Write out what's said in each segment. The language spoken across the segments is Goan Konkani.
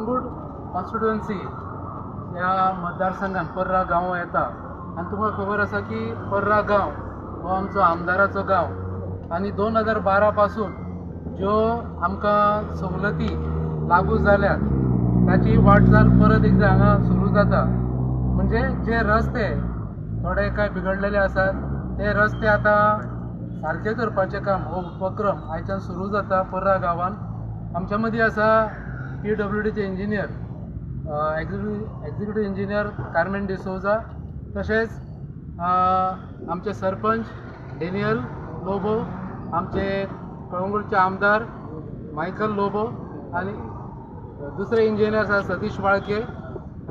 कळंगूट कॉन्स्टिट्युएन्सी ह्या मतदारसंघात पर्रा गांव येता आनी तुमकां खबर आसा की पर्रा गांव हो आमचो आमदाराचो गांव आनी 2012 पासून ज्यो आमकां सवलती लागू जाल्यात ताची वाटचाल परत एकदां हांगा सुरू जाता. म्हणजे जे रस्ते थोडे कांय बिगडलेले आसात ते रस्ते आतां सारके करपाचें काम हो उपक्रम आयच्यान सुरू जाता पर्रा गांवांत. आमच्या मदीं आसा PWDचे engineer executive engineer Carmen D'Souza, तशेंच आमचे सरपंच डेनियल लोबो, आमचे कळंगूटचे आमदार मायकल लोबो आनी दुसरे इंजिनियर आसा सतीश वाळके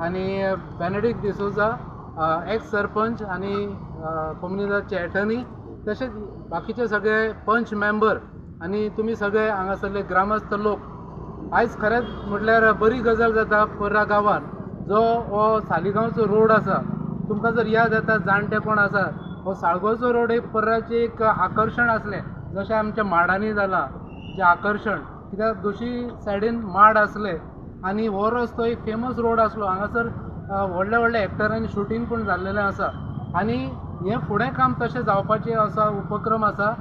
आनी बेनेडिक्ट डिसोजा एक्स सरपंच आनी कोमुनिदादचे एटर्नी, तशेंच बाकीचे सगळे पंच मेंबर आनी तुमी सगळे हांगासरले ग्रामस्थ लोक. आयज खरेंच म्हटल्यार बरी गजाल जाता पर्रा गांवांत जो हो सालिगांवचो रोड आसा, तुमकां जर याद येता जाणटे कोण आसा, हो साळगांवचो रोड एक पर्राचें एक आकर्शण आसलें, जशें आमच्या माडांनी जालां जें आकर्शण, कित्याक दोशी सायडीन माड आसले आनी हो रस्तो एक फेमस रोड आसलो. हांगासर व्हडल्या व्हडल्या एक्टरांनी शुटींग पण जाल्लेलें आसा आनी हें फुडें काम तशें जावपाचें असो उपक्रम आसा.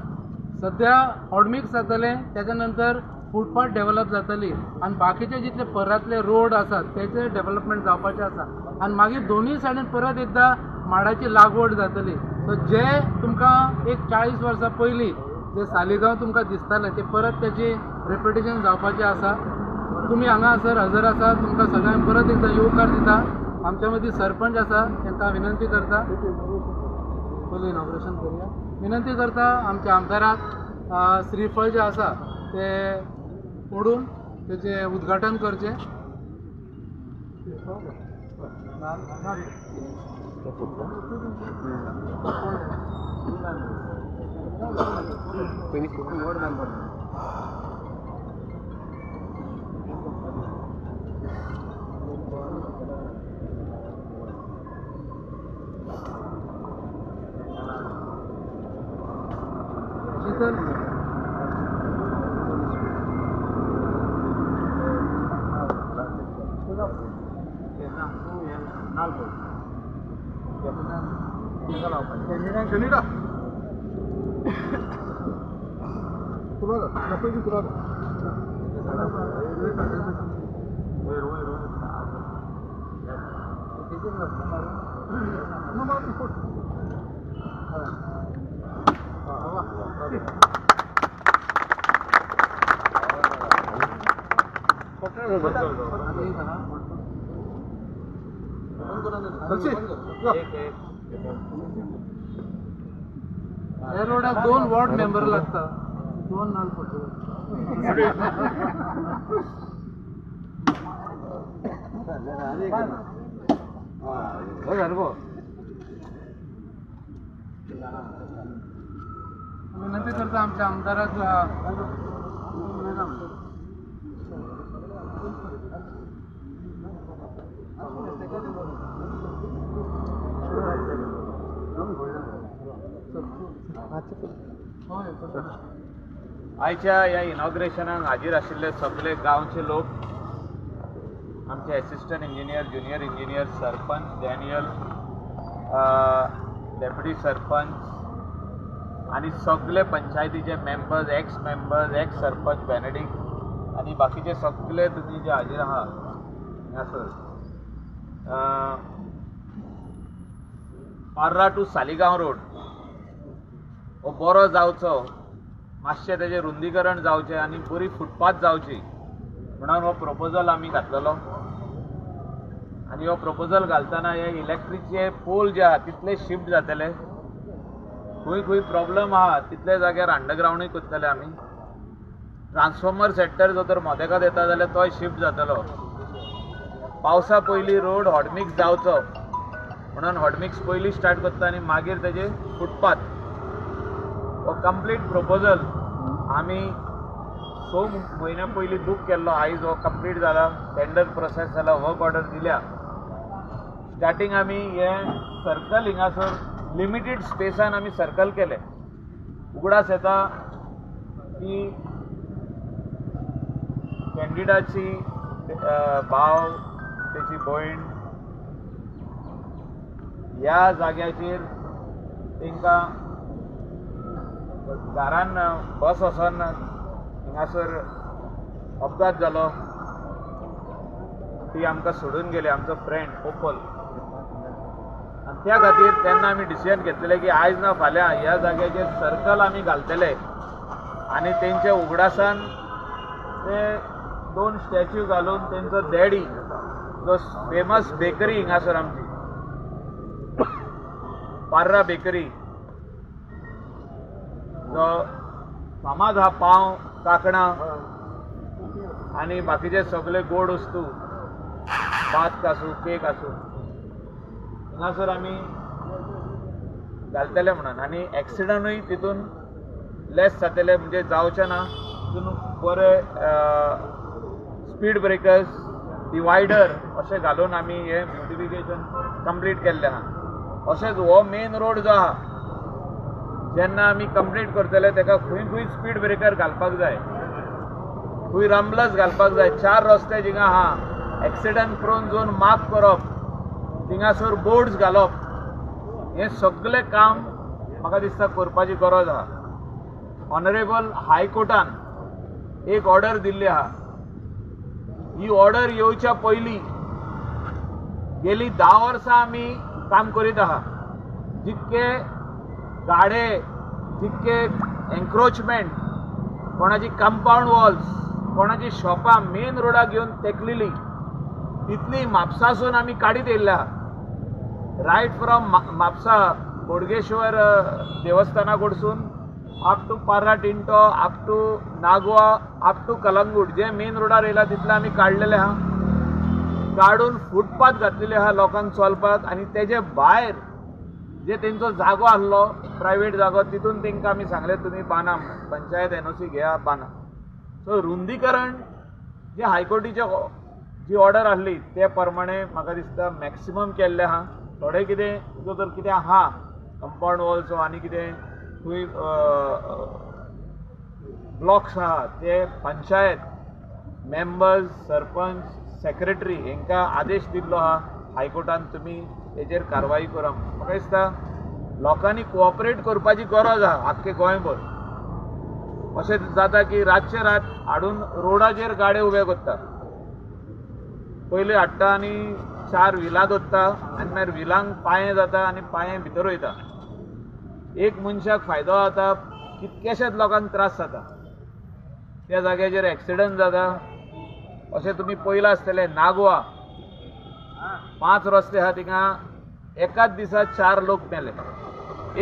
सद्या हॉटमिक्स जातलें, तेच्या नंतर फुटपाथ डेवलप जातली आनी बाकीचे जितले पर्रांतले रोड आसात तेचे डेवलपमेंट जावपाचें आसा आनी मागीर दोनूय सायडीन परत एकदां माडाची लागवड जातली. सो जे तुमकां एक 40 वर्सां पयलीं जे सालिगांव तुमकां दिसतालें ते परत तेजी रेपिटेशन जावपाचें आसा. तुमी हांगासर हजर आसा, तुमकां सगळ्यांक परत एकदां येवकार दिता. आमच्या मदीं सरपंच आसा, तांकां विनंती करता पयलीं इनॉग्रेशन करुया. विनंती करता आमच्या आमदाराक श्रीफळ जें आसा तें फोडून तेचें उद्घाटन करचें. शीतल ह्या रोडाक 2 वॉर्ड मेंबर लागता, 2 नाल पडटा. विनंती करता आमच्या आमदाराक आयच्या ह्या इनॉग्रेशनाक हाजीर आशिल्ले सगळे गांवचे लोक, आमचे assistant engineer, junior engineer, sarpanch Daniel, deputy sarpanch आनी सगळे पंचायतीचे members, ex members, ex sarpanch Benedict आनी बाकीचे सगळे तुमी जे हाजीर आहा हांगासर. पार्रा टू सालिगांव रोड हो बरो जावचो, मातशें तेजें रुंदीकरण जावचें आनी बरी फुटपाथ जावची म्हणून हो प्रपोजल आमी घातलेलो. आनी हो प्रपोजल घालतना हे इलेक्ट्रिकचे पोल जे आहा तितले शिफ्ट जातले, खंय खंय प्रॉब्लम आहा तितले जाग्यार अंडरग्रावंडूय करतले आमी. ट्रान्सफॉर्मर सेक्टर जो तर मोदेकात येता जाल्यार तोय शिफ्ट जातलो. पावसा पयलीं रोड हॉटमिक्स जावचो म्हणून हॉटमिक्स पयलीं स्टार्ट करता आनी मागीर तेजे फुटपाथ. हो कंप्लीट प्रपोजल आमी 6 म्हयन्या पयलीं बूक केल्लो, आयज हो कंप्लीट जाला, टेंडर प्रोसेस जाला, वर्क ऑर्डर दिल्या. स्टार्टींग आमी हे सर्कल हिंगासर लिमिटेड स्पेसान आमी सर्कल केलें. उगडास येता की कॅन्डिडाची भाव, तेची भयण ह्या जाग्याचेर तांकां घरान बस वचोन हिंगासर अपघात जालो. ती आमकां सोडून गेली, आमचो फ्रेंड ओपल. आनी त्या खातीर तेन्ना आमी डिसिजन घेतलेलें की आयज ना फाल्यां ह्या जाग्याचेर सर्कल आमी घालतले आनी तेंच्या उगडासान ते 2 स्टॅच्यू घालून तेंचो डॅडी जो फेमस बेकरी हिंगासर आमची पार्रा बेकरी, जो फामाद हा पाव, कांकणां आनी बाकीचे सगळे गोड वस्तू, भात आसूं, केक आसूं, हिंगासर आमी घालतले म्हणून. आनी एक्सिडंटूय तितून लेस जातले, म्हणजे जावचें ना. तितून बरे स्पीड ब्रेकर्स, डिवायडर अशें घालून आमी हें ब्युटिफिकेशन कंप्लीट केल्लें आहा. अशेंच हो मेन रोड जो आहा जेन्ना आमी कंप्लीट करतले तेका खंय खंय स्पीड ब्रेकर घालपाक जाय, खंय रंबलस घालपाक जाय. 4 रस्ते जिंगा आहा एक्सिडंट प्रोन झोन मार्क करप, थिंगासर बोर्ड्स घालप, हें सगळें काम म्हाका दिसता करपाची गरज आहा. ऑनरेबल हायकोर्टान एक ऑर्डर दिल्ली आहा. ही ऑर्डर येवच्या पयलीं गेली 10 वर्सां आमी काम करीत आहा. जितके गाडे, जितके एन्क्रोचमेंट, कोणाची कंपावंड वॉल्स, कोणाची शॉपां मेन रोडाक घेवन तेकलेली, तितली म्हापसासून आमी काडीत येयल्ले आहा. रायट फ्रॉम म्हापसा बोडगेश्वर देवस्थाना कडसून up to Parra Tinto, up to Nagua, up to Calangute, J main रोडार येयला तितले आमी काडलेले आहा. काडून फुटपाथ घातलेले आहा लोकांक चलपाक. आनी तेजे भायर जे तेंचो जागो आहलो प्रायवेट जागो, तितून तेंकां आमी सांगलें तुमी बांदा म्हणून, पंचायत एनओसी घेया बांदा. सो रुंदीकरण जे हायकोर्टीचे जी ऑर्डर आहली ते प्रमाणे म्हाका दिसता मॅक्सिमम केल्लें आहा. थोडें कितें जर कितें आहा कंपावंड वॉल्स आनी कितें खंय ब्लॉक्स आहा ते पंचायत मेंबर्स, सरपंच, सेक्रेटरी हेंकां आदेश दिल्लो आहा हायकोर्टान तुमी हेजेर कारवाई करा. म्हाका दिसता लोकांनी कोऑपरेट करपाची गरज आहा आख्खे गोंयभर. अशें जाता की रातचे रात हाडून रोडाचेर गाडे उबे करता, पयलीं हाडटा आनी 4 व्हिलां दवरता आनी मागीर व्हिलांक पांये जाता आनी पांये भितर वयता. एक मनशाक फायदो जाता, कितकेशेच लोकांक त्रास जाता, त्या जाग्याचेर एक्सिडंट जाता. अशें तुमी पळयलां आसतलें नागवा 5 रस्ते आहा थिंगा एकाच दिसा 4 लोक मेले,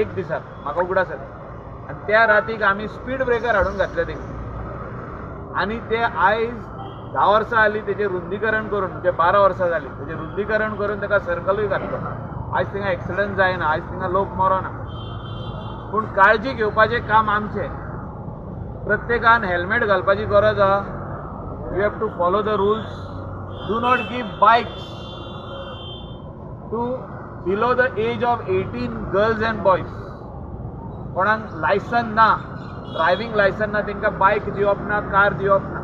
एक दिसाक, म्हाका उगडास येता. आनी त्या रातीक आमी स्पीड ब्रेकर हाडून घातले थिंगा. आनी ते आयज 10 वर्सां जालीं तेजें रुंदीकरण करून, म्हणजे 12 वर्सां जालीं तेजें रुंदीकरण करून ताका सर्कलूय घातलो. आयज थिंगा एक्सिडंट जायना, आयज थिंगा लोक मरोना. पूण काळजी घेवपाचें काम आमचें. प्रत्येकान हेल्मेट घालपाची गरज आहा. You have to follow the rules. Do not give bikes to below the age of 18 girls and boys. कोणाक लायसन ना, ड्रायव्हिंग लायसन ना, तांकां बायक दिवप ना, कार दिवप ना.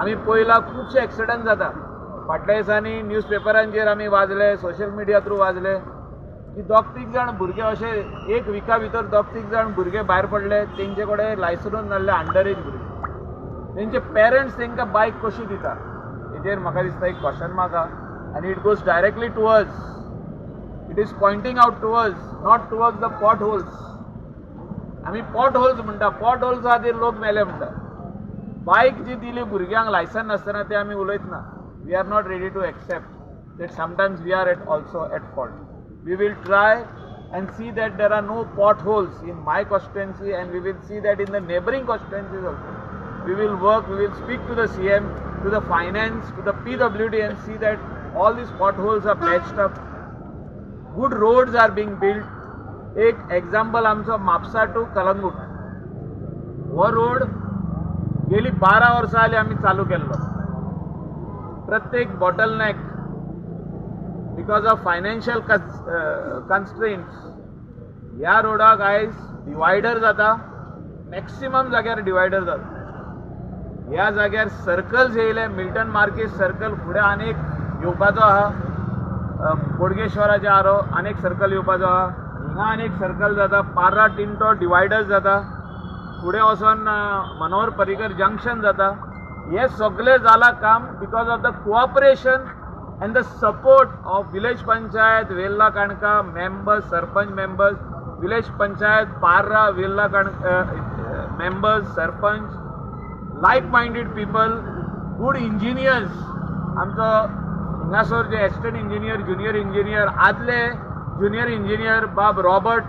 आमी पळयला खुबशे एक्सिडंट जाता. फाटल्या दिसांनी न्यूज पेपरांचेर आमी वाजले, सोशल मिडिया थ्रू वाजले की 2-3 जाण भुरगे अशे एक विका भितर 2-3 जाण भुरगे भायर पडले, तेंचे कडेन लायसनूच नासले, अंडर एज भुरगे. तेंचे पेरंट्स तांकां बायक कशी दिता हेजेर म्हाका दिसता एक क्वेश्चन मार्क आहा. आनी it goes directly towards, it is pointing out towards, not towards the pot holes. आमी पॉट होल्स म्हणटा, पॉट होल्स खातीर लोक मेले म्हणटा. बायक जी दिली भुरग्यांक लायसन नासतना ते आमी उलयतना. We are not ready to accept that sometimes we are at also at fault. We will try and see that there are no potholes in my constituency, and we will see that in the neighboring constituencies also. We will work, we will speak to the CM, to the finance, to the PWD and see that all these potholes are patched up. Good roads are being built. एक एग्जाम्पल आमचो म्हापसा टू कलंगूट हो रोड गेली 12 वर्सां जाली आमी चालू केल्लो. प्रत्येक bottle neck because of financial constraints ह्या रोडाक आयज डिवायडर जाता, मॅक्सिमम जाग्यार डिवायडर जाता. ह्या जाग्यार सर्कल्स येयले, मिल्टन मार्केस सर्कल फुडें आनीक येवपाचो आहा, बोडगेश्वराच्या आरो आनीक सर्कल येवपाचो आहा, हिंगा आनीक सर्कल जाता, पार्रा टिंटो डिवायडर्स जाता, फुडें वचोन मनोहर पर्रीकर जंक्शन जाता. हे सगळें जालां काम because of the cooperation and the support of village panchayat Velha Canacona members, sarpanch members, village panchayat Parra Velha Canacona members, sarpanch, like minded people, good engineers. आमचो हिंगासर जे एसिस्टंट इंजिनियर, ज्युनियर इंजिनियर, आदले ज्युनियर इंजिनियर बाब रॉबर्ट,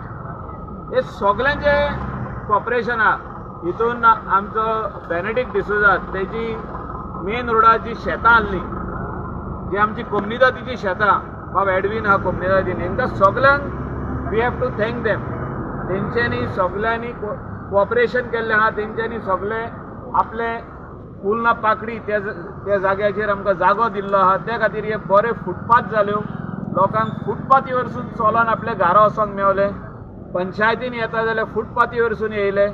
हे सगळ्यांचें कॉपरेशन आहा. हितून आमचो बेनेडिक्ट डिसोजा तेजी मेन रोडाची शेतां आहली, जी आमची कोमनिदादीची शेतां, बाब एडवीन आहा कोमनिदादीन, हेंकां सगळ्यांक we have to thank them. तेंच्यांनी सगळ्यांनी कॉपरेशन केल्लें आहा, तेंच्यांनी सगळे आपले फूल ना पाकडी त्या जाग्याचेर आमकां जागो दिल्लो आहा. त्या खातीर हे बरे फुटपाथ जाल्यो, लोकांक फुटपाथी वरसून चलोन आपल्या घरा वचोंक मेवलें, पंचायतीन येता जाल्यार फुटपाथी वरसून येयले.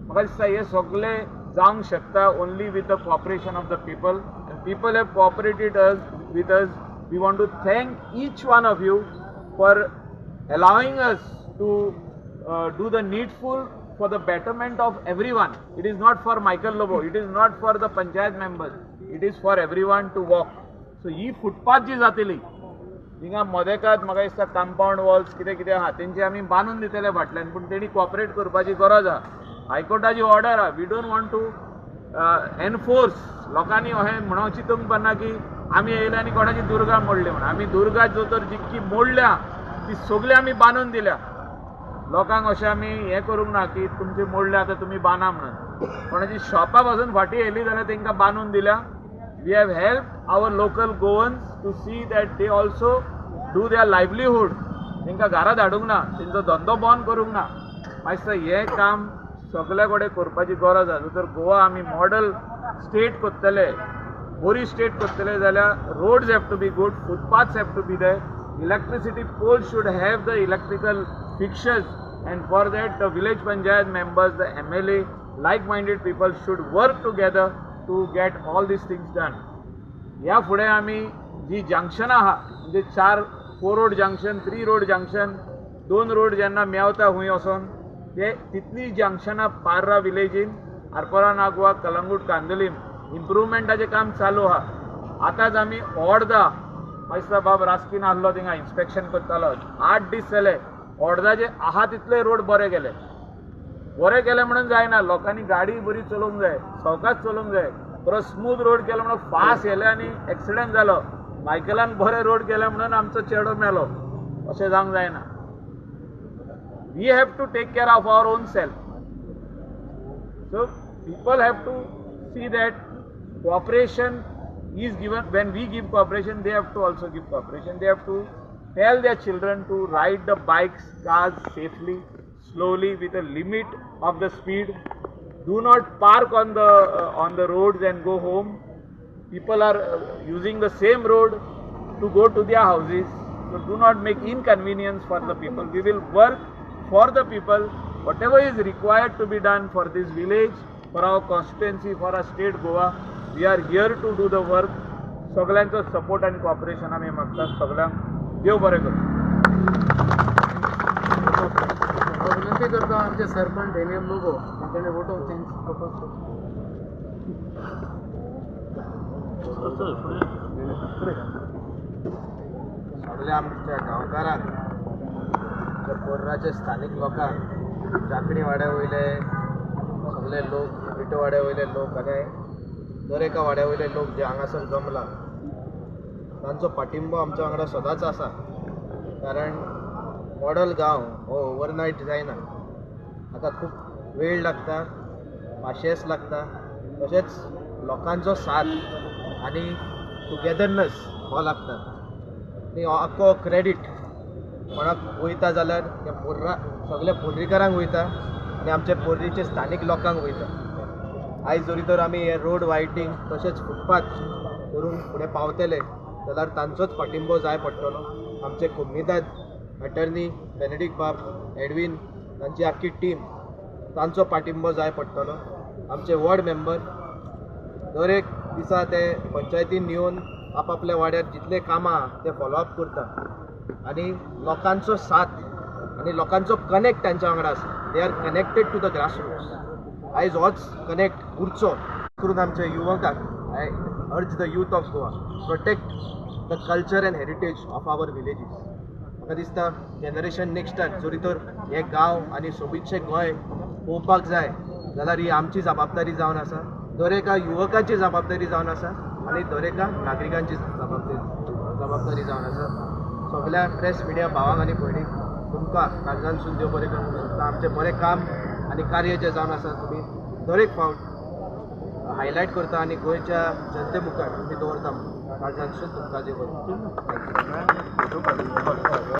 म्हाका दिसता हे सगळे जावंक शकता only with the cooperation of the people, and people have cooperated us with us. We want to thank each one of you for allowing us to do the needful for the betterment of everyone. It is not for Michael Lobo, it is not for the panchayat members, it is for everyone to walk. So he footpath जी जातली हिंगा मदेकात म्हाका दिसता कंपावंड वॉल्स कितें कितें आहा तेंचे आमी बांदून दितले फाटल्यान, पूण तेणी कॉपरेट करपाची गरज आहा. हायकोर्टाची ऑर्डर आहा, we don't want to enforce. लोकांनी अशें म्हणून चिंतूंक पडना की आमी येयले आनी कोणाची दुर्गा मोडली म्हणून. आमी दुर्गा जो तर जितकी मोडल्या ती सगळी आमी बांदून दिल्या. लोकांक अशें आमी हें करूंक ना की तुमचे मोडले आतां तुमी बांदा म्हणून. कोणाची शॉपा पासून फाटीं येयली जाल्यार तांकां बांदून दिल्या. We have help our local Goans to see that they also do their livelihood. तांकां घरा धाडूंक ना, तेंचो धंदो बंद करूंक ना. मातशें हें काम सगळे कडेन करपाची गरज आसा. जर गोवा आमी मॉडल स्टेट करतले, बरी स्टेट करतले जाल्यार roads have to be good, footpaths have to be there, electricity poles should have the electrical fixtures, and for that the village panchayat members, the MLA, like-minded people should work together to get all these things done. ह्या फुडें आमी जी जंक्शनां आहा म्हणजे 4 road junction, 3 road junction, 2 road जेन्ना मेवता हुंय वचोन ते तितलीं जंक्शनां पार्रा विलेजीन, आरपोरा नागवा, कलंगूट, कांदोलीम इम्प्रुवमेंटाचें काम चालू आहा. आतांच आमी ओर्दा मातसो बाब रास्कीन आहलो थिंगा इन्स्पेक्शन करतालो, 8 दीस जाले ओर्दाचे आहा तितले रोड बरे केले. बरे केले म्हणून जायना, लोकांनी गाडी बरी चलोवंक जाय, सवकास चलोवंक जाय. बरो स्मूथ रोड केलो म्हणून फास्ट येयले आनी एक्सिडंट जालो, मायकलान बरे रोड केले म्हणून आमचो चेडो मेलो, अशें जावंक जायना. We have to take care of our own self. So people have to see that cooperation is given. When we give cooperation, they have to also give cooperation. They have to tell their children to ride the bikes, cars safely, slowly, with a limit of the speed. Do not park on the roads and go home. People are using the same road to go to their houses. So do not make inconvenience for the people. We will work for the people. Whatever is required to be done for this village, for our constituency, for our state Goa, we are here to do the work. सगळ्यांचो सपोर्ट आनी कॉपरेशन आमी मागतात. सगळ्यांक देव बरें करूं. विनंती करता आमचे सरपंच डेनियल लोबो तांणी vote of thanks propose करचो. सगळ्या आमच्या गांवकारांक, पोर्राचे स्थानीक लोकांक, जाकणी वाड्या वयले सगळे लोक, विटो वाड्या वयले लोक आनी दर एका वाड्या वयले लोक जे हांगासर जमला तांचो पाठिंबो आमच्या वांगडा सदांच आसा. कारण मॉडल गांव हो ओवरनायट जायना, हाका खूब वेळ लागता, पाशेंस लागता, तशेंच लोकांचो साथ आनी टुगेदरनस हो लागता. आनी हो आख्खो क्रेडीट कोणाक वयता जाल्यार त्या पोर्रा सगल्या पोर्रीकारांक वयता आनी आमच्या पोर्रीचे स्थानीक लोकांक वयता. आयज जरी तर आमी हे रोड वायडनींग तशेंच फुटपाथ करून फुडें पावतले जाल्यार तांचोच पाठिंबो जाय पडटलो. आमचे कोमनिदाद अटर्नी बेनेडिक्ट बाब, एडवीन, तांची आख्खी टीम, तांचो पाठिंबो जाय पडटलो. आमचे वॉर्ड मेंबर दर एक दिसा ते पंचायतीन येवन आपापल्या वाड्यार जितले कामां ते फॉलोअप करता आनी लोकांचो साथ आनी लोकांचो कनेक्ट तांच्या वांगडा आसा. They are connected to the grass roots. आयज होच कनेक्ट उरचो करून आमच्या युवकांक I urge the youth of Goa, protect the culture and heritage of our villages. म्हाका दिसता जनरेशन नेक्स्टाक जरी तर हे गांव आनी सोबीतशें गोंय पळोवपाक जाय जाल्यार ही आमची जबाबदारी जावन आसा, दर एका युवकाची जबाबदारी जावन आसा आनी दर एका नागरिकांची जबाबदारी जावन आसा. सगल्या प्रेस मिडिया भावांक आनी भयणीक तुमकां काळजांतसून देव बरें करूंक सोदता. आमचें बरें काम आनी कार्य जें जावन आसा तुमी दर एक फावट हायलायट करता आनी गोंयच्या जनते मुखार तुमी दवरता. काळजांतसून तुमकां देव बरें करूं. Thank you.